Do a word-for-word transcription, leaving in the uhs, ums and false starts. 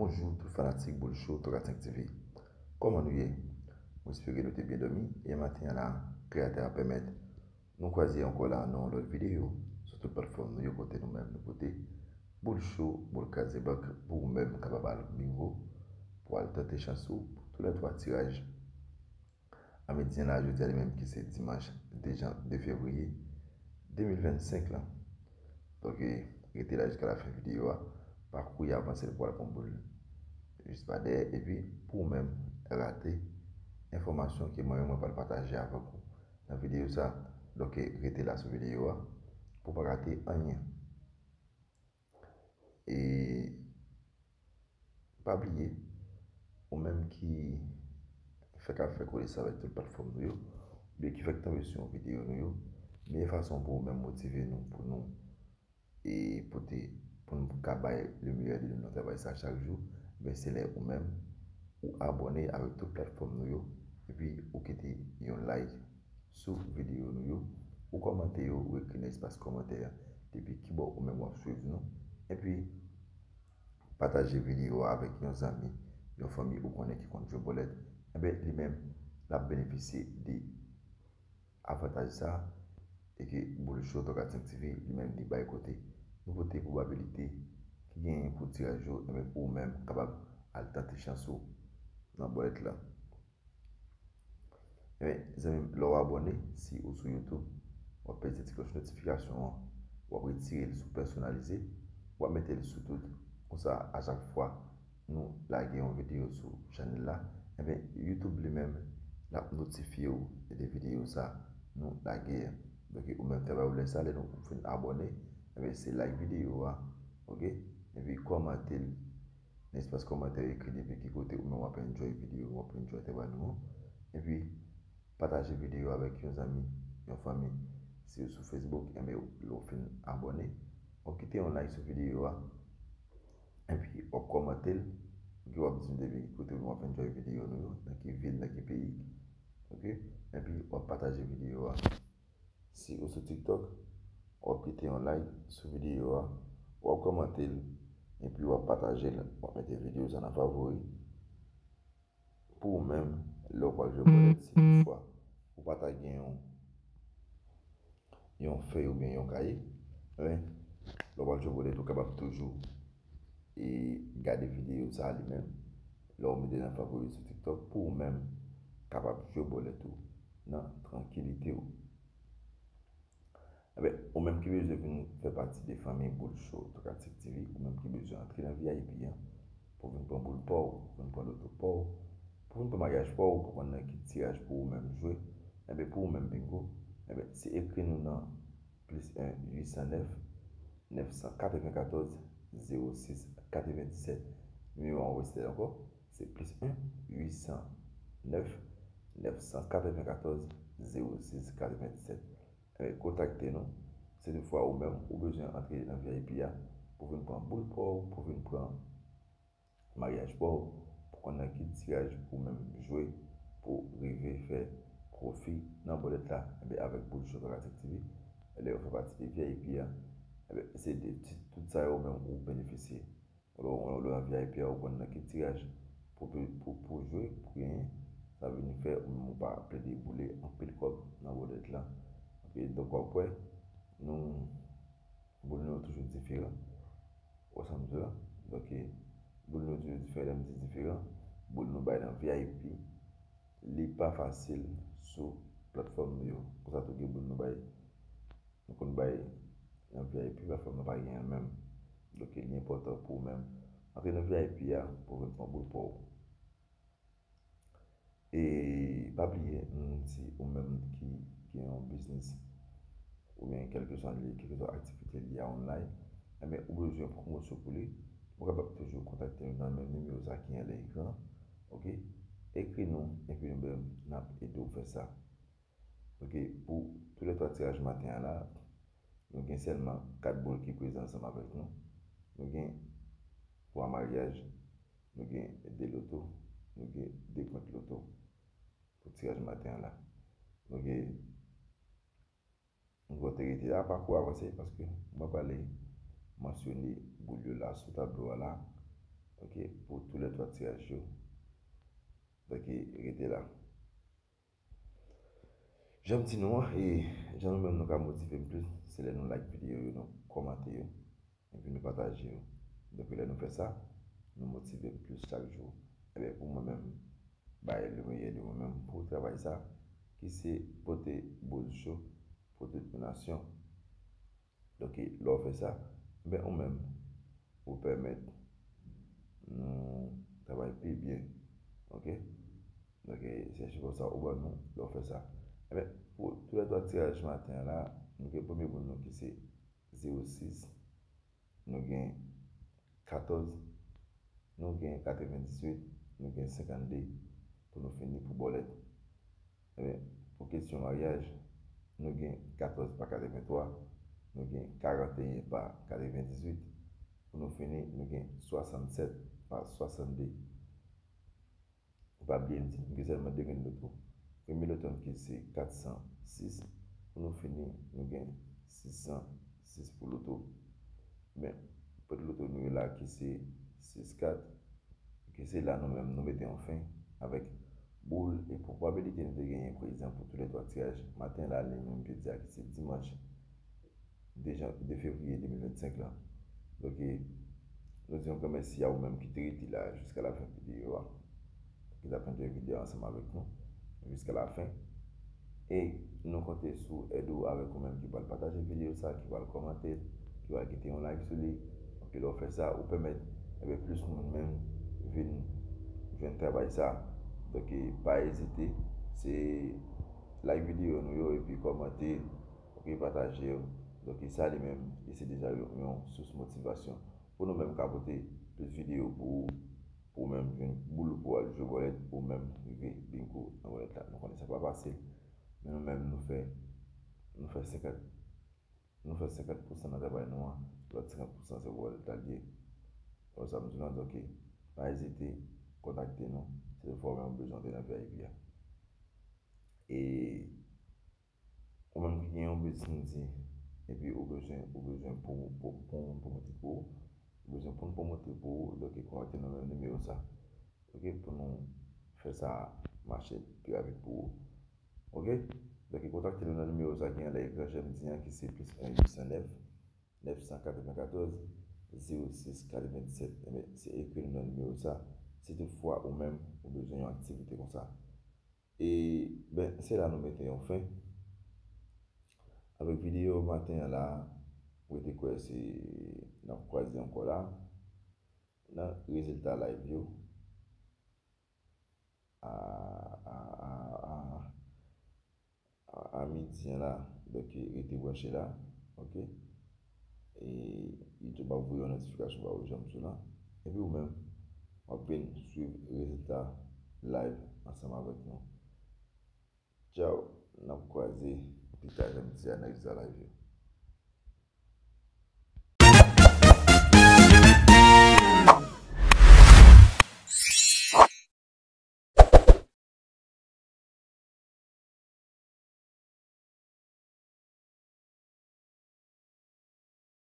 Bonjou tout fanatik Boul Show Tokatink T V. Kòman nou ye? Mwen espere nou te byen dòmi e maten an la, Kreyatè a pèmèt nou kwaze ankò la nan yon lòt videyo sou tout platfòm nou yo kote nou menm nou pote Boul Show, boul kraze bank pou ou menm kapab al bingo, pou al tante chans ou pou tou lè twa tiraj. A midi an la, jodi a li menm ki se dimanch de jan, de fevriye de mil vennsenk lan. Donk, rete la jiska lafen videyo a. Pa kouri avanse l pou al pran boul jis pa dèyè. Epi, pou ou menm rate enfòmasyon ke mwen menm mwen pral pataje avèk ou nan videyo sa, donk, rete la sou videyo a pou w pa rate anyen. E pa bliye, ou menm ki fèk ap fè konesans avèk tout platfòm nou yo, oubyen ki fèk tonbe sou yon videyo nou yo, meyè fason pou ou menm motive nou, pou nou e pote, pou nou ka bay le meilleur de nou nan travay sa chak jou, ben se lè ou menm ou abòne avèk tout platfòm nou yo, epi ou kite yon like sou videyo nou yo, ou kòmante yo, ou ekri nan espas kòmantè a depi kibò ou menm w ap swiv nou, epi pataje videyo a avèk yon zanmi, yon fanmi ou konnen ki konn jwe bòlèt, enben li menm l ap benefisye de avantaj sa e ke Boul Show Tokatink T V li menm li bay kote nou pote pwobabilite ki genyen pou tiraj yo, enben pou ou menm kapab al tante chans ou nan bòlèt la. Enben, zanmi m, lè w abòne, si ou sou YouTube, w ap peze ti klòch notifikasyon an, w ap retire l sou pèsonalize, w ap mete l sou tout. Konsa, a chak fwa nou lage yon videyo sou chanèl la, enben, YouTube li menm, l ap notifye w de videyo sa nou lage a. Donk, ou menm travay ou lè sa, lè nou fin abòne, enben, se like videyo a, oke? Epi kòmante l nan espas kòmantè, ekri depi ki kote ou menm w ap enjoy videyo, w ap enjoy travay nou an. Epi, pataje videyo avèk yon zanmi, yon fanmi. Si w sou Facebook, enben, lè w fin abòne, w ap kite yon like sou videyo a. Epi, w ap kòmante l. Epi, w ap di m depi ki kote w ap enjoy videyo nou yo, nan ki vil, nan ki peyi. Oke? Epi, w ap pataje videyo a. Si ou sou TikTok, w ap kite yon like sou videyo a, w ap kòmante l, epi w ap pataje l, w ap mete videyo sa nan favori. Pou ou menm, lè w pral jwe bòlèt, si toutfwa ou pa ta gen yon, yon fèy oubyen yon kaye, men, lè w pral jwe bòlèt, ou kapab toujou e gade videyo sa a li menm, lè w mete nan favori sou TikTok, pou ou menm kapab jwe bòlèt ou nan trankilite w. Enben, ou menm ki bezwen vin fè pati de fanmi Boul Show Tokatink T V, ou menm ki bezwen antre nan V I P an, pou vin pran boul pa w, pou vin pran loto pa w, pou vin pran maryaj pa w, pou konn nan ki tiraj pou ou menm jwe, enben, pou ou menm bingo, enben, se ekri nou nan plis en, uit san nèf, nèf san katrevenkatòz, zewo sis, katrevendisèt. Nimewo an westèn ankò, se plis en, uit san nèf, nèf san katrevenkatòz, zewo sis, katrevendisèt. Enben, kontakte nou. Si toutfwa ou menm ou bezwen antre nan V I P a, pou vin pran boul pa w, pou vin pran maryaj pa w, pou konn nan ki tiraj pou w menm jwe, pou w rive fè pwofi nan bòlèt la, enben, avèk Boul Show Tokatink T V, lè w fè pati de V I P a, enben, se de ti, tout sa yo menm ou benefisye. Lè w, lè w nan V I P a, ou konn nan ki tiraj pou, pou, pou, pou jwe, pou genyen, sa vin fè ou menm ou pa plede boule anpil kòb nan bòlèt la. Oke, donk, w ap wè, nou, boul nou yo toujou diferan. Ou wè sa m di w la? Donk, boul nou yo toujou diferan, lè m di diferan, boul nou bay nan V I P, li pa fasil sou platfòm nou yo. Konsa tou gen boul nou bay, nou konn bay nan V I P, platfòm nan pa genyen l menm. Donk, li enpòtan pou ou menm antre nan V I P a, pou w vin pran boul pa w. E pa bliye, nou di ou menm ki gen yon biznis, oubyen kèlkeswa li, kèlkeswa aktivite li a online, enben, ou bezwen pwomosyon pou li, ou kapab toujou kontakte nou nan menm nimewo sa ki anlè ekran, oke? Ekri nou, epi nou menm, n ap ede w fè sa. Oke, pou tou lè twa tiraj maten an la, nou gen sèlman kat boul ki prezan ansanm avèk nou. Nou gen twa maryaj, nou gen de loto, nou gen de pwent loto pou tiraj maten an la. Nou gen, nou te rete la, pa kou avanse, paske mwen prale mansyone boul yo la sou tablo a la, Ok, pou tou lè twa tiraj yo. Donk, rete la. Jan m di nou an, e jan nou menm nou ka motive m plis, se lè nou like videyo yo, nou kòmante yo, epi nou pataje yo. Donk, lè nou fè sa, nou motive m plis chak jou. Ebyen, pou mwen menm, bay le meyè de mwen menm pou travay sa, ki se pote Boz Show pou tout yon nasyon. Donk, lè w fè sa, ben, ou menm, ou pèmèt nou travay pi byen. Ok? Donk, se sipò sa ou ban nou, lè w fè sa. Ebyen, pou tou lè twa tiraj maten an la, nou gen premye moun nou ki se zewo sis, nou gen katòz, nou gen katrevendizuit, nou gen senkannde pou nou fini pou bòlèt. Ebyen, pou kesyon maryaj, nou gen katòz pa katrevenntwa, nou gen karanteyen pa katrevendizuit, pou nou fini, nou gen swasannsèt pa swasannde. Ou pa bliye m di, nou gen sèlman de grenn loto. Premye loto n ki se kat san sis, pou nou fini, nou gen sis san sis pou loto. Men, pou loto nou yo la ki se sis kat, ki se la nou menm nou mete yon fen avèk boul e pwobabilite nou te genyen prezan pou tou lè twa tiraj maten la, li menm jodi a ki se dimanch de jan, de fevriye de mil vennsenk la. Donk, nou di yon gran mèsi a ou menm ki te rete la jiska lafen videyo a, ki t ap enjoy videyo a ansanm avèk nou jiska lafen. E nou konte sou èd ou avèk ou menm ki pral pataje videyo sa, ki pral kòmante, ki pral kite yon like sou li. Donk, lè w fè sa, ou pèmèt, ebyen, plis moun menm vin jwenn travay sa. Donk, pa ezite, se like videyo nou yo epi kòmante, ok, pataje yo. Donk, sa li menm, li se deja yon, yon sous motivasyon pou nou menm ka pote plis videyo pou ou, pou ou menm jwenn boul pou al jwe bòlèt, ou menm rive bingo nan bòlèt la. Nou konnen sa pa fasil, men nou menm nou fè, nou fè senkant, nou fè senkant pousan nan travay nou an, lòt senkant pousan se pou bòlèt la l ye. Ou wè sa m di w lan, donk, pa ezite, kontakte nou, si toutfwa ou menm ou bezwen antre nan V I P a. E ou menm ki gen yon biznis, epi ou bezwen, ou bezwen pou, pou, pou moun pwomote pou ou, ou bezwen pou n pwomote pou ou, donk kontakte nou nan nimewo sa. Ok, pou nou fè sa mache pi rapid pou ou. Ok? Donk kontakte nou nan nimewo sa ki anlè ekran, jan m di an, ki se plis en uit san nèf, nèf san katrevenkatòz, zewo sis katrevendisèt. Ebyen, se ekri nou nan nimewo sa, si toutfwa ou menm ou bezwen yon aktivite konsa. E, ben, se la nou mete yon fen avèk videyo maten an la. Mwen te kwè se n ap kwaze ankò la nan rezilta live yo a, a, a, a, a, a midi an la. Donk, rete branche la, ok? E YouTube ap voye yon notifikasyon ba ou jan m sou la. Epi ou menm, w ap vin swiv rezilta live ansanm avèk nou. Tchaw, n ap kwaze pita jan m di a nan rezilta live yo.